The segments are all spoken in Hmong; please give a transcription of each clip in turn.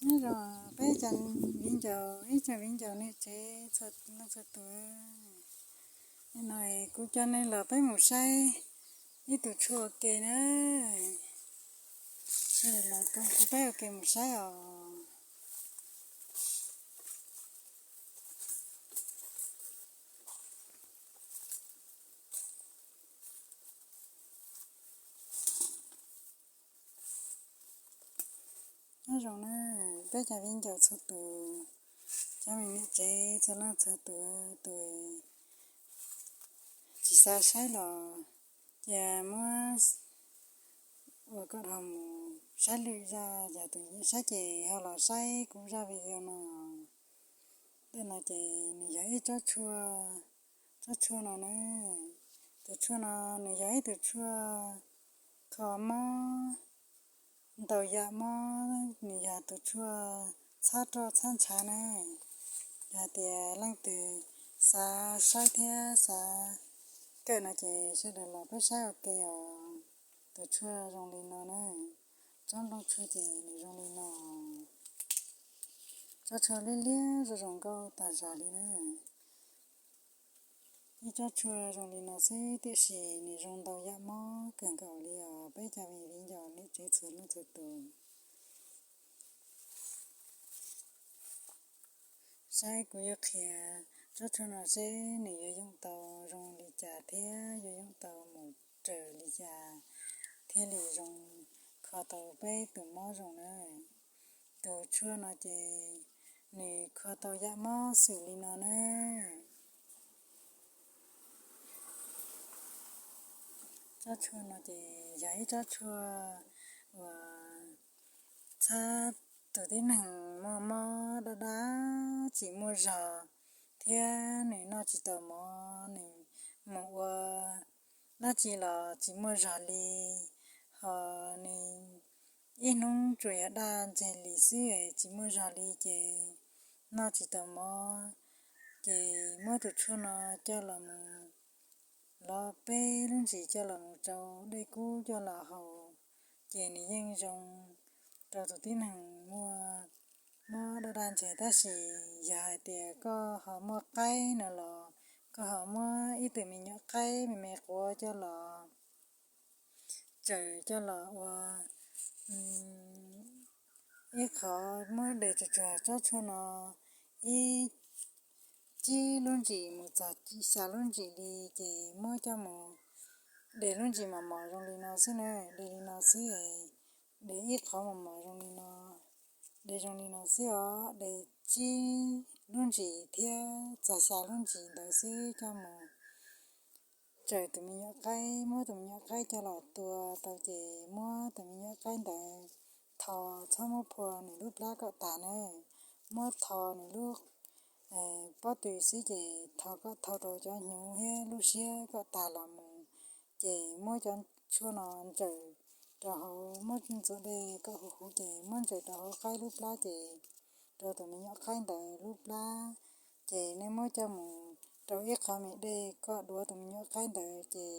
Nyob zoo peb cov viv ncaus, ib tsoom viv ncaus niam tsev txhua leej txhua tus. Nim no kuv coj nej los peb mus saib ib tug tshuaj ua ke na. Sawv daws los koom peb ua ke mus saib os. Nyob zoo na, peb cov viv ncaus txhua tus, cov me niam tsev txhua leej txhua tus, tus tsis xav saib los cia muab ua kom dhau mus saib lwm zaj, yog tus yeej saib ces ho los saib kuv zaj video no. Tej no ces nws yog ib tsob tshuaj, tsob tshuaj no na, tus tshuaj no nws yog ib tug tshuaj kho mob, ntaus yam mob, nws yog tus tshuaj txhab roj txhab ntshav na. Yog hais tias leej twg xav saib thiab xav kawm no ces sawv daws los peb saib ua ke os. Tus tshuaj zoo li no na, tsob nplooj tshuaj ces nws zoo li no. Tsob tshuaj liab liab zoo zoo nkauj tas zog li na. Ib tsob tshuaj zoo li no xwb tiam sis nws zoo ntau yam mob kawg nkaus li os peb cov viv ncaus niam tsev txhua leej txhua tus. Saib kuv yuav qhia tsob tshuaj no seb nws yuav yoom tau zoo li cas thiab yuav yoom tau mus raws li cas thiaj li zoo kho tau peb tus mob zoo na. Tus tshuaj no ces nws kho tau yam mob xws li no na. Tsob tshuaj no ces yog ib tsob tshuaj uas txhab tus tib neeg muaj mob dab dab tsis muaj zog thiab nws noj tsis tau mov, nws mus ua dab tsi los tsis muaj zog li, ho nws ib hnub tsuas yog daj ntseg li xwb tsis muaj zog li ces noj tsis tau mov, ces muab tus tshuaj no coj los mus lov peb lub ntsis coj los mus rau dej kub coj los haus, ces nws yeej zoo rau tus tib neeg muaj mob daj daj ntseg. Tab sis yog hais tias koj ho muaj qaib no los koj ho muab ib tug me nyuam qaib me me quav coj los tsaws coj los ua ib qho, muab de tsuag tsuag tsob tshuaj no ib tsib lub ntsis mus txog xya lub ntsis li, ces muab coj mus de lub ntsis mos mos zoo li no xwb na, de li no xwb, de ib qho mos mos zoo li no, de zoo li no xwb os, de tsib lub ntsis thiab txog xya lub ntsis ntawd xwb coj mus tsaws tus me nyuam qaib, muab tus me nyuam qaib coj los tua tau ces muab tus me nyuam qaib ntawd tho, txhob muab phua nws lub plab kom tas na, muab tho nws lub pob tw xwb ces tho kom tho rau cov hnyuv thiab lub siab kom tas los mus, ces muab cov tshuaj no ntsaws rau hauv, muab ntxuav dej kom huv huv ces muab ntsaws rau hauv qaib lub plab ces rau tus me nyuam qaib ntawd lub plab, ces nej muab coj mus rau ib qho me dej kom duav tus me nyuam qaib ntawd ces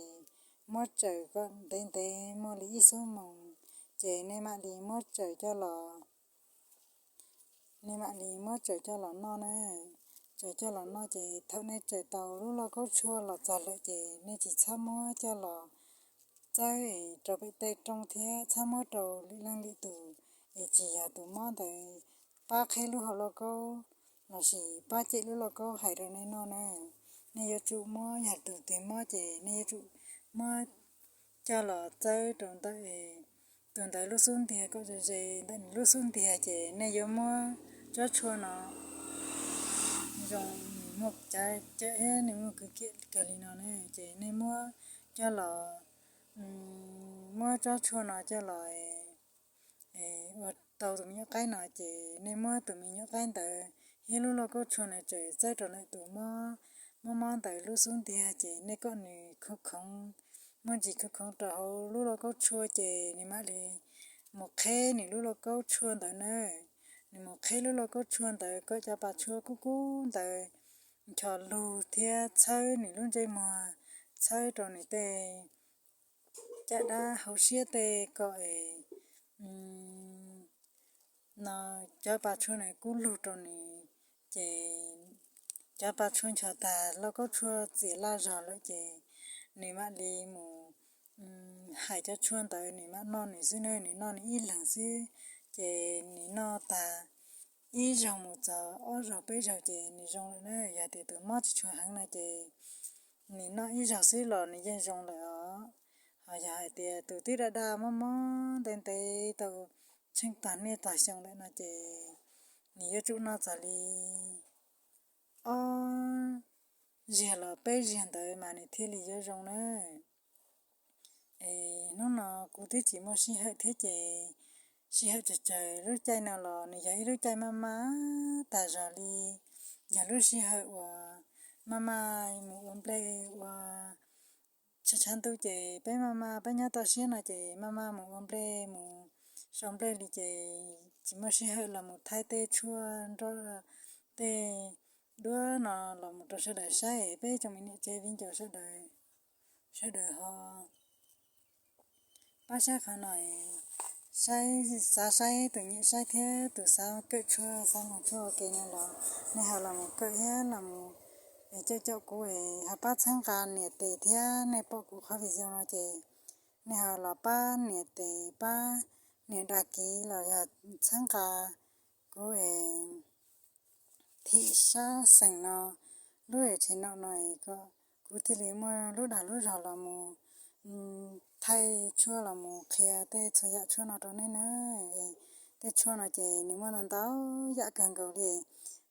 muab tsaws kom ntev ntev muaj li ib xuab moos, ces nej mam li muab tsaws coj los, nej mam li muab tsaws coj los noj na. Tsaws coj los noj ces thaum nej tsaws tau lub lauj kaub tshuaj los txog lawm ces nej tsis txhob muab coj los txawb es rau pem tej roob thiab txhob muab rau lwm leej lwm tus es tsis yog tus mob ntawd pab qheb lub hauv lauj kaub lossis pab cem lub lauj kaub hais rau nej noj na. Nej yuav tsum muab, yog tus twg mob ces nej yuav tsum muab coj los txawb rau ntawm tus ntawd lub xub ntiag kom ze ze ntawm nws lub xub ntiag ces nej yuav muab tsob tshuaj no zoo, nws muaj cov cawm thiab nws muaj kwv kiam kawg li no na, ces nej muab coj los, muab tsob tshuaj no coj los ua rau tus me nyuam qaib no ces nej muab tus me nyuam qaib ntawd thiab lub lauj kaub tshuaj no tsaws txawb rau ntawm tus mob mob ntawd lub xub ntiag ces nej kom nws khoov khoov, muaj ntsis khoov khoov rau hauv lub lauj kaub tshuaj ces nws mam li mus qheb nws lub lauj kaub tshuaj ntawd na. Nws mus qheb lub lauj kaub tshuaj ntawd kom cov pas tshuaj kub kub ntawd ncho lug thiab txhawb nws lub ntsej muag, txhawb rau nws tej caj dab hauv siab tej kom es no cov pas tshuaj na kub lug rau nws, ces cov pas tshuaj nchos tag, lauj kaub tshuaj txias laj zog lawm ces nws mam li mus hais cov tshuaj ntawd, nws mam noj nws xwb na, nws noj nws ib leeg xwb. Ces nws noj tag ib zaug mus txog ob zaug peb zaug ces nws zoo lawm na. Yog tias tus mob tsis tshua heev no ces nws noj ib zaug xwb los nws yeej zoo lawm os. Ho yog hais tias tus twb daj daj mob mob ntev ntev tau tsheej tag niaj tag xyoo lawm no ces nws yuav tsum noj txog li ob zaug los peb zaug ntawd mas nws thiaj li yuav zoo na. Es hnub no kuv twb tsis muaj sij hawm thiab ces sij hawm tsawg tsawg. Lub caij no los nws yog ib lub caij maj maj tag zog li, yog lub sij hawm uas maj maj mus ua nplej ua tshav tshav ntuj ces peb maj maj peb nyob toj siab no ces maj maj mus ua nplej mus sau nplej li ces tsis muaj sij hawm los mus thaij tej tshuaj nroj tej duab no los mus rau sawv daws saib. Peb tsoom me niam tsev viv ncaus sawv daws ho pab saib qhov no, saib, xav saib tus nyiam saib thiab tus xav kawm tshuaj xav mus tshuaj ua ke no los nej ho los mus kawm thiab los mus caum caum kuv es ho pab txhawb nqa nias tes thiab. Nej pom kuv qhov video no ces nej ho los pab nias tes pab nias dag kiv los yog txhawb nqa kuv es thim sab xeem no lub es channel no es kom kuv thiaj li muaj lub dag lub zog los mus thaij tshuaj los mus qhia tej txhua yam tshuaj no rau nej na. Tej tshuaj no ces nws muaj ntau ntau yam kawg nkaus li,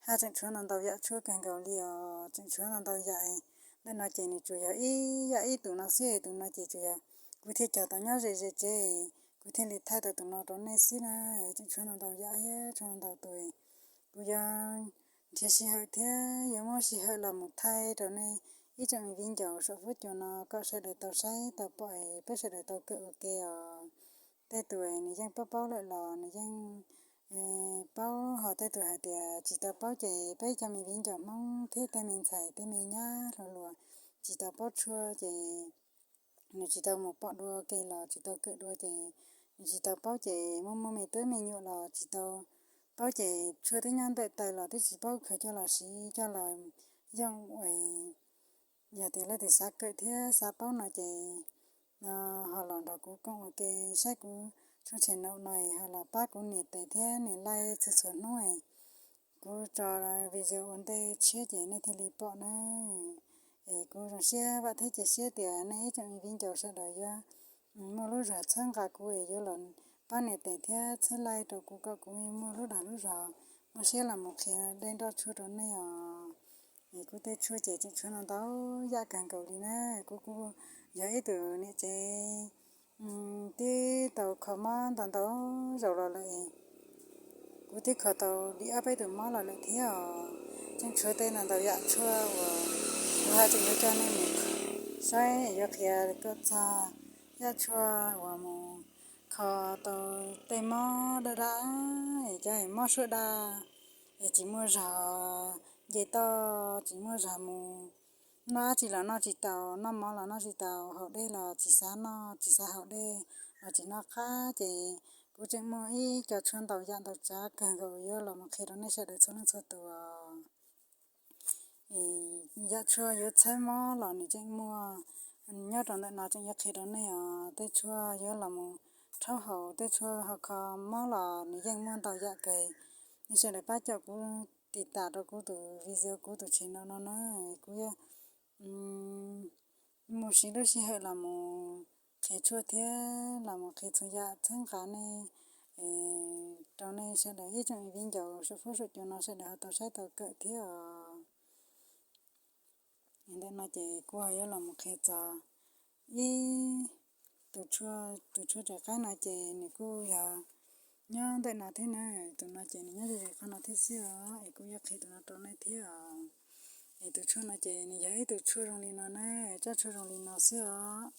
haj tseem tshuav ntau ntau yam tshuaj kawg nkaus li os, tseem tshuav ntau ntau yam. Ntawm no ces nws tsuas yog ib yam ib tus no xwb, tus no ces tsuas yog kuv thiaj cog tau nyob ze ze tsev, kuv thiaj li thaij tau tus no rau nej xwb na. Tseem tshuav ntau ntau yam thiab tshuav ntau tus, kuv yuav nrhiav sij hawm thiab yuav muab sij hawm los mus thaij rau nej ib tsoom viv ncaus saum fuab cua no kom sawv daws tau saib tau pom es peb sawv daws tau kawm ua ke os. Tej tus nws yeej paub paub lawm los nws yeej paub, ho tej tus hais tias tsis tau paub ces peb cov me viv ncaus Hmoob thiab tej me ntxhais tej me nyab hluas hluas tsis tau paub tshuaj ces nws tsis tau mus pom dua ua ke los tsis tau kawm dua ces nws tsis tau paub ces muaj muaj me tub me nyuam los tsis tau paub ces tshuaj twb nyob ntawm taw los twb tsis paub khaws coj los siv coj los yooj. Yog tias leej twg xav kawm thiab xav paub no ces ho los nrog kuv koom ua ke saib kuv tshooj channel no es ho los pab kuv nias tes thiab nias like txhua txhua hnub es kuv tso video ua ntej tshiab ces nej thiaj li pom na. Es kuv zoo siab vam thiab cia siab tias nej ib tsoom viv ncaus sawv daws yuav muaj lub zog txhawb nqa kuv es yuav los pab nias tes thiab txhawb like rau kuv kom kuv muaj lub dag lub zog muaj siab los mus qhia dej nroj tshuaj rau nej os. Es kuv tej tshuaj ces tseem tshuav ntau ntau yam kawg nkaus li na. Kuv kuj yog ib tug niam tsev twb tau kho mob ntau ntau zaus los lawm, kuv twb kho tau li ob peb tus mob los lawm thiab os. Tseem tshuav tej ntau ntau yam tshuaj uas kuv haj tseem yuav coj nej mus saib es yuav qhia kom txog yam tshuaj uas mus kho tau tej mob daj daj es cov mob suab daj es tsis muaj zog nce toj, tsis muaj zog mus, noj dab tsi los noj tsis tau, noj mov los noj tsis tau, haus dej los tsis xav noj, tsis xav haus dej los tsis noj qab ces kuv tseem muaj ib co tshuaj ntau yam ntau tsav kawg nkaus yuav los mus qhia rau nej sawv daws txhua leej txhua tus. Yam tshuaj yuav txhawb mob los nws tseem muaj nyob rau ntawm no tseem yuav qhia rau nej os. Tej tshuaj yuav los mus rhaub haus, tej tshuaj ho kho mob los nws yeej muaj ntau yam kawg. Nej sawv daws pab coj kuv tiv tam rau kuv tus video, kuv tus channel no na, kuv yuav mus siv lub sij hawm los mus qhia tshuaj thiab los mus qhia txhua yam txhawb nqa nej, rau nej sawv daws ib tsoom viv ncaus saum fuab saum cua no sawv daws ho tau saib tau kawm thiab os. Ntawm no ces kuv ho yuav los mus qhia txog ib tus tshuaj, tus tshuaj tseem qaib no ces nws kuj yog nyob ntawm no thiab na. Tus no ces nws nyob ze ze qhov no thiab xwb os, es kuv yuav qhia tus no rau nej thiab os. Es tus tshuaj no ces nws yog ib tus tshuaj zoo li no na, tsob tshuaj zoo li no xwb os.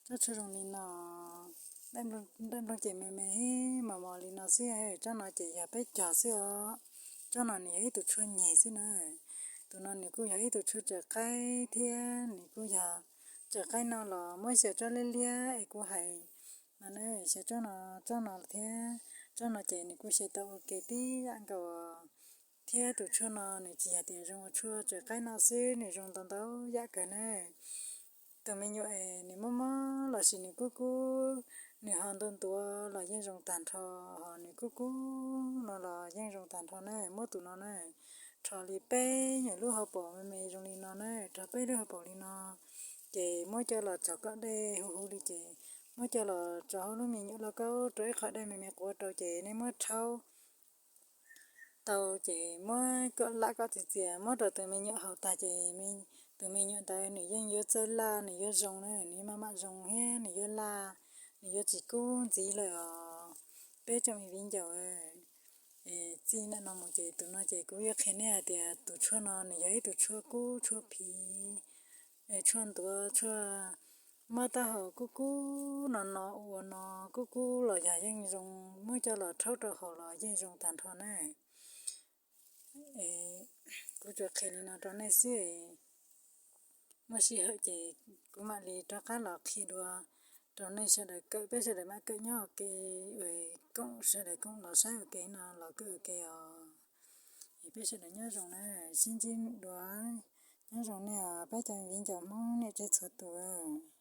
Tsob tshuaj zoo li no, nplooj ces me me mos mos li no xwb. Tsob no ces yog peb cog xwb os. Tsob no nws yog ib tus tshuaj nyem xwb na. Tus no nws kuj yog ib tus tshuaj tseem qaib thiab nws kuj yog tseem qaib no los muab xyaw tsob liab liab es kuv hais no, xyaw tsob no, tsob no thiab Tsob no ces nws kuj xyaw tau ua ke tib yam nkaus, thiab tus tshuaj no nws tsis yog tias zoo ua tshuaj tseem qaib no xwb, nws zoo ntau ntau yam kawg na. Tus me nyuam es nws mob mob los sis nws kub kub, nws ho ntuav ntuav los yeej zoo tag nrho, ho nws kub kub no los yeej zoo tag nrho na. Muab tus no na, rho li peb nyuam lub hauv paus me me zoo li no na, rho peb lub hauv paus li no, ces muab coj los tso kom dej huv huv li ces muab coj los tso hauv lub me nyuam lauj kaub rau ib qho dej me me quav rau ces nej muab rhaub tau ces muab kom lam kom txias txias muab rau tus me nyuam haus tag ces tus me nyuam ntawd nws yeej yuav txawj laj, nws yuav zoo na, nws yeej maj mam zoo thiab nws yuav laj, nws yuav tsis kub ntxiv lawm os peb tsoom me viv ncaus. Txij ntawm no mus ces tus no ces kuv yuav qhia nej hais tias tus tshuaj no nws yog ib tug tshuaj kub tshuaj phiv, tshuaj ntuav tshuaj mob taub hau kub kub no no ua no, kub kub los yog yeej zoo, muab coj los rhaub rau haus los yeej zoo tag nrho na. Kuv tsuas qhia li no rau nej xwb, muaj sij hawm ces kuv mam li rov qab los qhia dua rau nej sawv daws kawm, peb sawv daws mam kawm nyob ua ke, koom sawv daws koom los saib ua ke no los kawm ua ke os. Es peb sawv daws nyob zoo na, sib ntsib dua, nyob zoo nej os peb cov viv ncaus Hmoob niam tsev txhua tus.